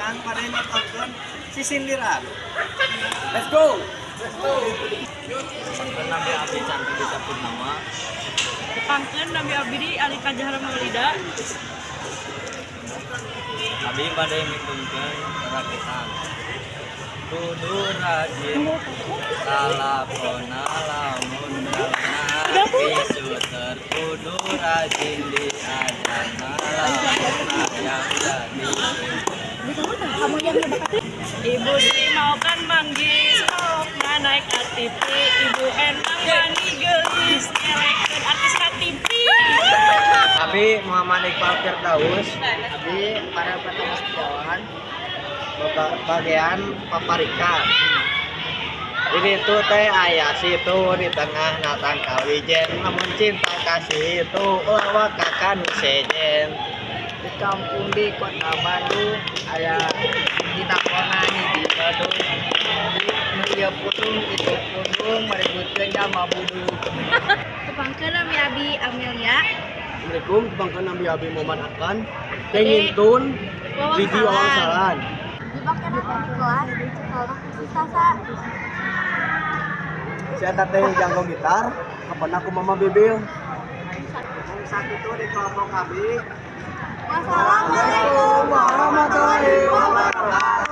Kang pada nonton sisindiran. Let's go. Nami abdi Chandra Dita Purnama. Tepangkeun, nami abdi di Alika Jahra Maulida. Abi bade mitungkeun rakitan. Kudu rajin lalakona lamun suter, kudu rajin diajarna lamun hayang jadi. Ibu Sri maokan manggis, maokna naik ATV. Ibu Endang mani geulis, nyelekeun artis ka TV. Abi Muhammad Iqbal Firdaus, Abi para Pratama Setiawan, bagian paparika. Ini tuh teh aya situ di tengah natang kawijen, namun cinta kasih itu ulah kakak nu sejen. Di kampung di kota Bandung aya ditakona hiji badung, nu ieu pundung itu pundung, maributkeun jama buduk. Tepangkeun, nami abi Amelia. Assalamualaikum, tepangkeun, nami abi Muhammad Akan. Tengintun hiji wangsalan. Dipake di kelas, dicekelna ku si Sasa. Si eta teh jago gitar, kapan aku mama bibil. Sakitu di kelompok abi. Wassalamualaikum warahmatullahi wabarakatuh.